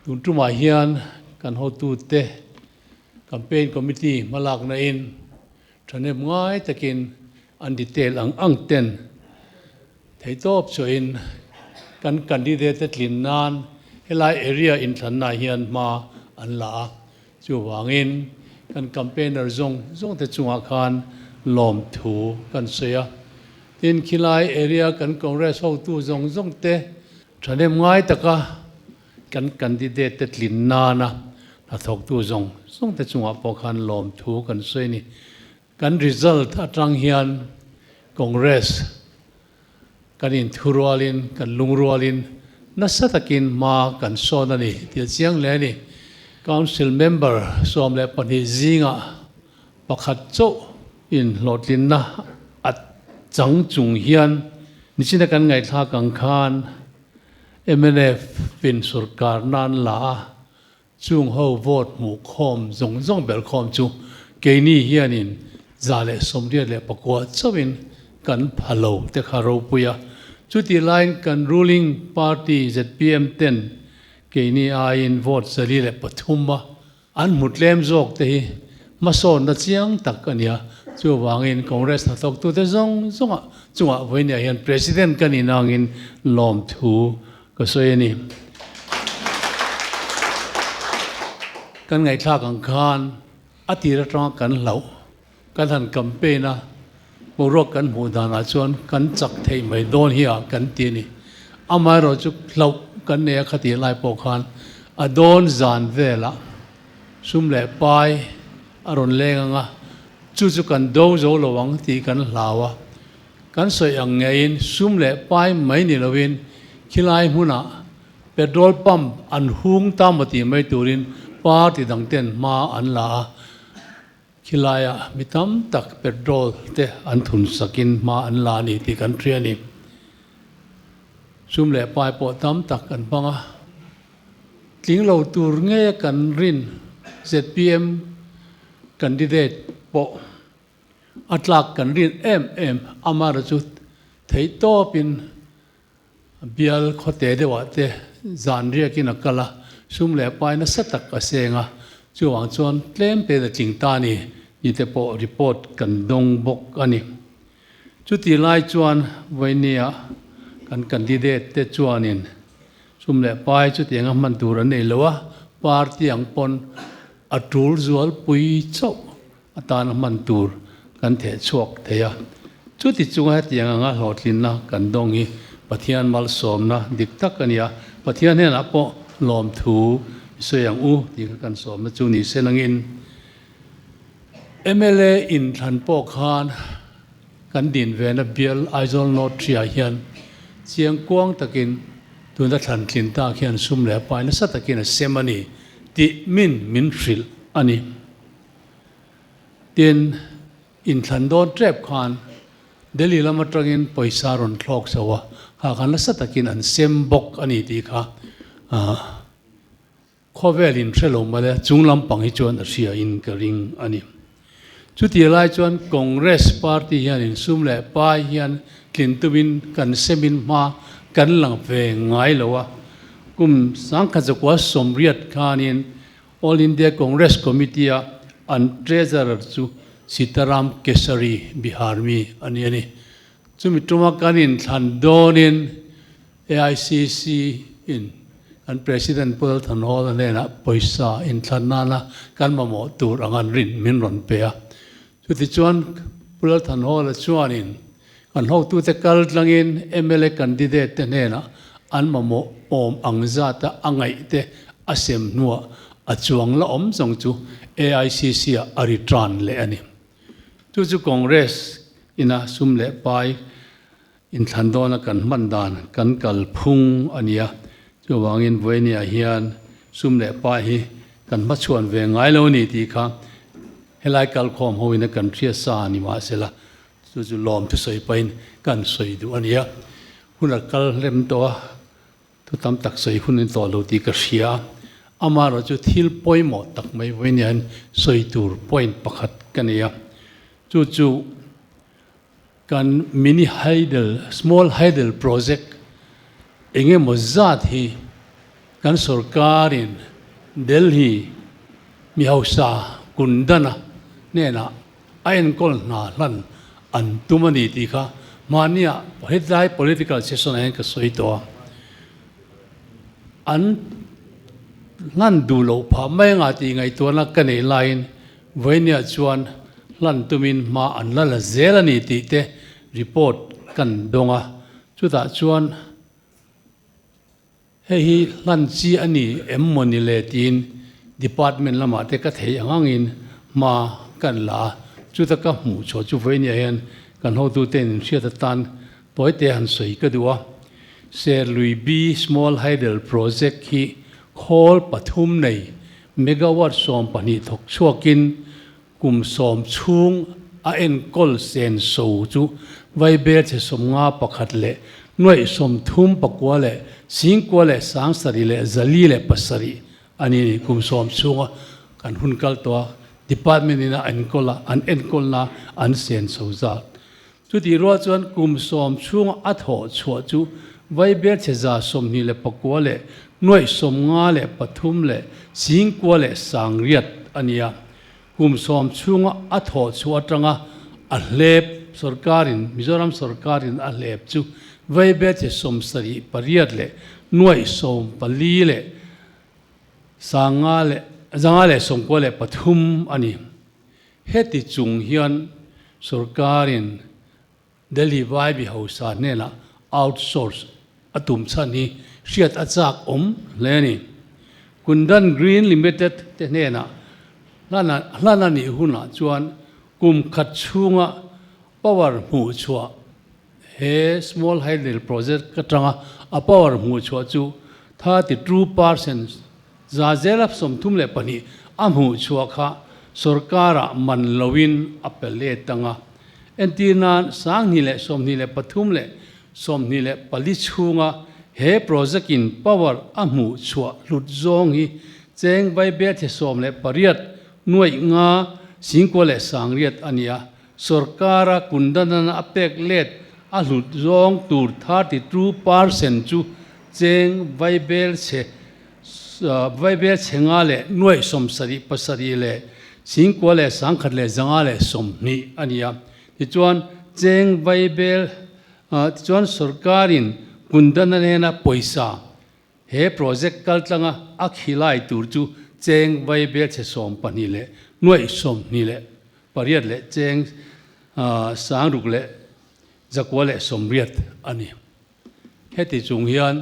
Tun tumah hian kan hotute campaign committee hmalakna in thahnem ngai takin an detail ang ang ten theihtawp chhuahin kan candidate te tlin nan helai area inthlanna hian hma an la a. Chuvangin kan campaigner zawng zawng te chungah khan lawmthu kan sawi a. Tin, khilai area kan Congress hotu zawng zawng te thahnem ngai taka Kan candidate te tlin nana hnathawktu zawng zawng te chungah pawh khan lawmthu kan sawi a ni. Kan result atang hian Congress kan inthurualin, kan lungrualin nasa takin hma kan sawn a ni tih a chiang hle a ni. Council member 12 zingah pakhat chauh in hlawhtlinna a chang chung hian nichina kan ngaihthlak ang khan Mnf in sorkar nan la a, chung ho vote hmuh khawm zawng zawng ber khawm chu keini hianin 189 chauhin kan pha lo te kha ropui a. Chutih laiin kan ruling party zpm ten keini aiin vote 403 a An hmu tlem zawk te hi hmasawnna chiang tak a nia. Chuvangin Congress hnathawktute zawng zawnga chungah vawinia hian President ka nih nangin lawmthu ka sawi a ni. Kan ngaihthlak ang khan a tir atanga kan hlauh, kan han campaign a, boruak kan hmuh danah chuan kan chak theih mai dawn hi a kan ti a ni. Amaherawh chu hlauh kan nei a khatih lai pawh khan a dawn zan velah sum leh pai a rawn leng ang a, chu chu kan do zo lo ang tih kan hlau a. Kan sawi ang ngeiin sum leh pai mai ni lovin khilai hmunah petrol pump an hung ta maw tih mai turin party dangten hma an la a. Khilaiah mi tam tak petrol te an thun sakin hma an la a ni tih kan hria a ni. Sum leh pai pawh tam tak an hmang a. Tling lo tur nge kan rin zpm candidate pawh a tlak kan rin em em amaherawhchu chu theihtawpin Bial khawte deuhah te zan riakin a kal a, sum leh pai nasa tak a seng a, chuvang chuan tlem te a tling ta a ni ni te pawh report kan dawng bawk a ni. Chuti lai chuan Vainia kan candidate te chuanin sum leh pai chutianga hman tur an nei lo a, party ang pawn a tul zualpui chauh Atana hman tur kan theh chhuak thei a. Chuti chunga hetiang anga hlawhtlinna kan dawng hi Pathian malsawmna dik tak a ni a, Pathian hnenah pawh lawmthu i sawi ang u tih kha kan sawmna chu ni se nangin mla inthlan pawh khan kan din vena bial Aizawl North Ria hian chiang kuang takin tuna thlan tlin tak hian sum leh pai nasa takin a sem a ni tih min min hrilh a ni. Tin, inthlan dawn tep khan Delhi lam atangin pawisa rawn thlawk chho a, kha khan nasa takin an sem bawk a ni tih kha khawvel in hre lo mawle, chung lampang hi chuan a hria in ka ring a ni. Chutih lai chuan Congress party hianin sum leh pai hian tlin tumin kan semin hma kan lang ve ngai lo a, kum 1980 khanin All India Congress Committee-a an Treasurer chu Sitaram Kesari, Bihar mi a ni a ni. Chumi tuma kan inthlan dawnin AICC in kan President Pu Lalthanhawla hnenah pawisa inthlan nana kan mamawh tur ang an rin min rawn pe a. Chutichuan Pu Lalthanhawla chuanin kan hotute kal tlangin mla candidate te hnenah an mamawh awm ang zata a ngaih te a sem hnuah a chuang la awm zawng chu AICC ah a return leh a ni. Chu chu Congress ina sum leh pai inthlan dawna kan hman dan kan kal phung a ni a. Chuvangin Vawinia hian sum leh pai hi kan hmachhuan ve ngai lo a ni tih kha Helai kalkhawm ho in a kan hria sa ni mahsela chu chu lawm thusawi pahin kan sawi duh a nia. Hun a kal hlem tawh a, thu tam tak sawi hun in tawh lo tih ka hria a. Amaherawh chu thil pawimawh tak mai vawiin hian sawi tur point pakhat ka nei a. Chu chu kan mini hydel, small hydel project eng emaw zat hi. Kan sorkarin Delhi mi hausa Kundana hnenah a enkawl hna hlan an tum a ni tih kha mahnia hetlai political session ah hian ka sawi tawh a. An hlan duh loh phah mai anga tih ngaihtuahna ka neih laiin vawinia chuan hlan tumin hma an la la zel a ni tih te report kan dawng a. Chutah chuan Hei hi hlan chi a ni em maw ni le tiin department lamah te ka theih ang angin hma kan la a, chuta ka hmuh chhuah chu vawinia hian kan hotute in hriat atan tawite han sawi ka duh a. Serlui B Small Hydel Project hi khawl pathum nei megawatt 12 thawk chhuakin Kum 10 chhung a enkawl sen so chu vaibel chhe 51 leh nuaih 34 leh 9,000 leh 7,000 leh 407 a ni ni. Kum 10 chhunga kan hun kal tawh a, department in a enkawl a, an enkawlna an sen so zat. Chutih rual chuan kum 10 chhunga a thawh chhuah chu vaibel chhe 129 leh nuaih 53 leh 9,000 leh 800 a ni a. Kum 10 chhunga a thawh chhuah atanga a hlep sorkarin, Mizoram sorkarin a hlep chu vaibel chhe 78 leh nuaih 14 leh 500 leh 593 a ni. Heti chung hian sorkarin Delhi Vaibi hausa hnenah outsource a tum chhan hi hriat a chak awm hle a ni. Kundan Green Limited te hnenah hlan a nih hunah chuan kum khat chhunga power hmuh chhuah he Small Hydel Project atanga a power hmuh chhuah chu 32% 32% a hmuh chhuah kha sorkarah man loin a pe let ang a. Entir nan 2023 leh 24 chhunga he project in power a hmuh chhuah hlut zawng hi cheng vaibel the 18 nuaih nga 9,000 leh 800 a ni a. Sorkara kundanana a pek let a hlut zawng tur 32% chu cheng vaibel chhe Vaibel chhe nga leh nuaih 77 leh 9,000 leh 100 leh 500 leh 20 a ni a. Tichuan, cheng vaibel tichuan sorkarin Kundana nena pawisa he project kaltlanga a khilai tur chu cheng vaibel chhe 12 leh nuaih 28 leh cheng 600 leh 900 leh 80 a ni. Heti chung hian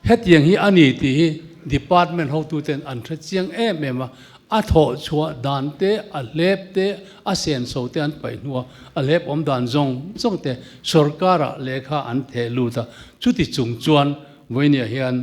hetiang hi a ni tih hi department hotuten an hre chiang em em a, a thawh chhuah dan te, a hlep te, a senso te an paih hnu a, a hlep awm dan zawng zawng te sorkarah lehkha an theh lut a. Chuti chung chuan vawinia hian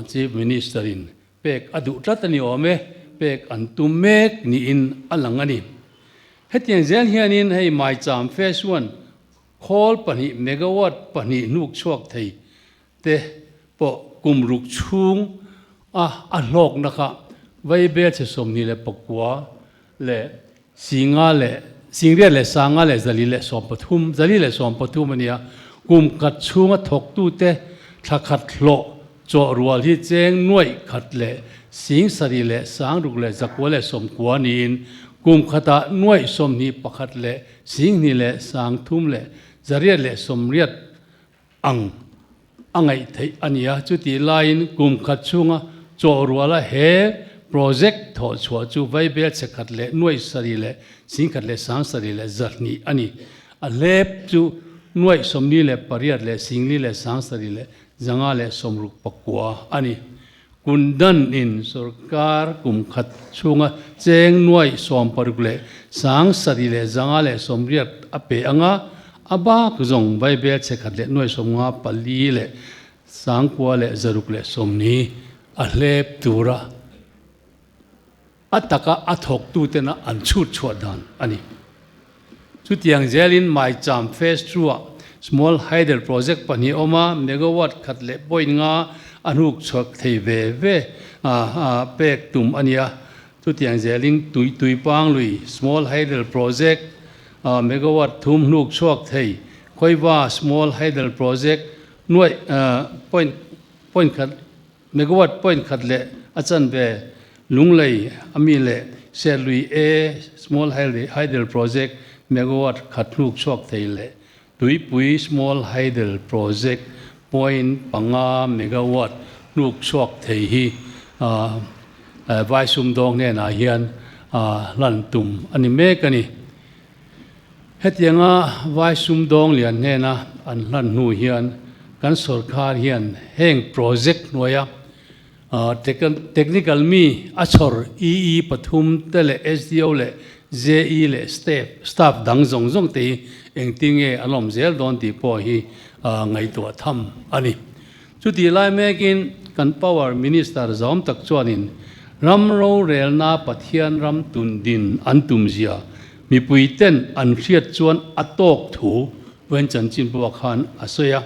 Chief Minister in pek a duh tlat a ni awm e, pek an tum mek niin a lang a ni. Hetiang zel hianin hei Maicham Phase One Khawl pahnih megawatt pahnih hnuk chhuak thei te pawh kum ruk chhung a a hlawkna kha vaibel chhe 29 leh 500 leh 800 leh 500 leh 413 413 a nia. Kum khat chhunga thawktute thla khat hlawh chawh rual hi cheng nuaih khat leh 7,000 leh 600 leh 900 leh 90 niin kum khatah nuaih 21 leh 2,000 leh 3,000 leh 880 ang a ngaih theih a ni a. Chutih laiin kum khat chhunga chawh ruala he project thawh chhuah chu vaibel chhe khat leh nuaih sarih leh 1,000 leh 7,000 leh 200 a ni. A hlep chu nuaih 48 leh 4,000 leh 7,000 leh 500 leh 69 a ni. Kundan in sorkar kum khat chhunga cheng nuaih 60 leh 7,000 leh 500 leh 80 a pe ang a, a bak zawng vaibel chhe khat leh nuaih 54 leh 9,000 leh 600 leh 20 a hlep tura a taka a thawktutena an chhut chhuah dan a ni. Chutiang zelin Maicham Phase Two-ah Small Hydel Project pahnih awm a, megawatt khat leh point nga a hnuk chhuak thei ve ve pek tum a ni a. Chutiang zelin Tui Tuipang lui Small Hydel Project megawatt thum hnuk chhuak thei, Khawiva Small Hydel Project nuaih point point khat. Megawatt point khat leh a chanve Lunglei a mi leh Serlui A Small Hydel Project megawatt khat hnuk chhuak thei leh Tuipui Small Hydel Project point panga megawatt hnuk chhuak thei hi vai sumdawng hnenah hian hlan tum a ni mek a ni. Hetianga vai sumdawng lian hnena an hlan hnu hian kan sorkar hian heng project hnuaia Technical mi a chhawr EE pathum te leh SDO leh JE leh staff dang zawng zawng te hi engtin nge an awm zel dawn tih pawh hi ngaihtuah tham a ni. Chutih lai mekin kan Power Minister zawm tak chuanin ram rorelna Pathian ram tun din an tumzia mipui ten an hriat chuan a tawk thu Wen chanchin pawh khan a sawi a.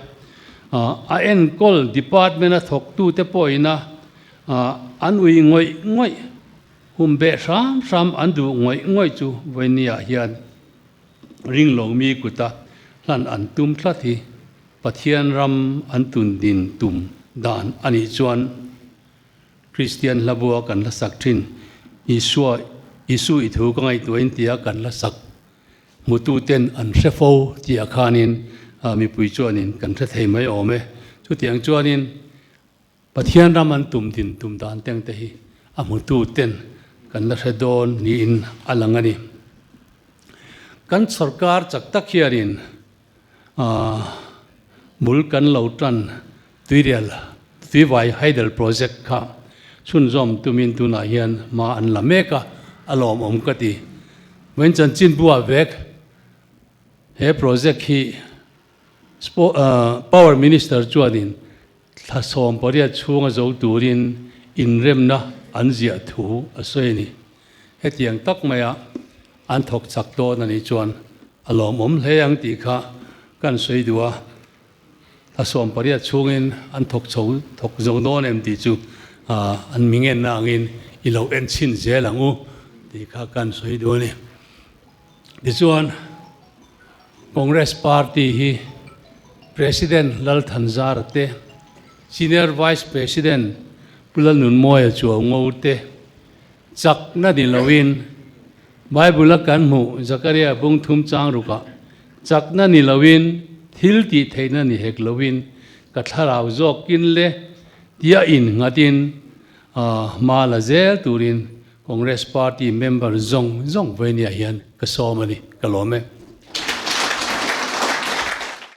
A enkawl department a thawktute pawhina an ui ngawih ngawih, hum beh hram hram an duh ngawih ngawih chu vawinia hian ringlo mi kuta hlan an tum tlat hi Pathian ram an tun din tum dan a nih chuan Kristian hlabua kan la sak thin Isua Isu i thu ka ngaihtuahin tia kan la sak Hmututen an hre fo tih ah khanin mipui chuanin kan hre thei mai awm e. Chutiang chuanin Pathian ram an tum din tum dan teng te hi a hmututen kan la hre dawn niin a lang a ni. Kan sorkar chak tak hianin bul kan lo tan tuirial tuivai hydel project kha chhunzawm tumin tunah hian hma an la mek a, a lawmawm ka ti. Vawiin chanchinbu-ah vek he project hi Power Minister chuanin thla 18 chhunga zo turin inremna an ziah thu a sawi a ni. Hetiang tak maia an thawk chak dawn a nih chuan a lawmawm hle ang tih kha kan sawi duh a. Thla 18 chhungin an thawk chho thawk zo dawn em tih chu an mi ngenna angin i lo en chhin zel ang u tih kha kan sawi duh a ni. Tichuan Congress Party hi President Lal Thanzara te, Senior Vice President Pu Lalnunmawia Chuaungo te chakna ni loin Bible a kan hmuh Zakaria bung thum chang rukah chakna ni loin thil tih theihna ni hek loin ka thlarau zawkin le tia innghatin hma la zel turin Congress Party member zawng zawng vawinia hian ka sawm a ni, ka lawm e.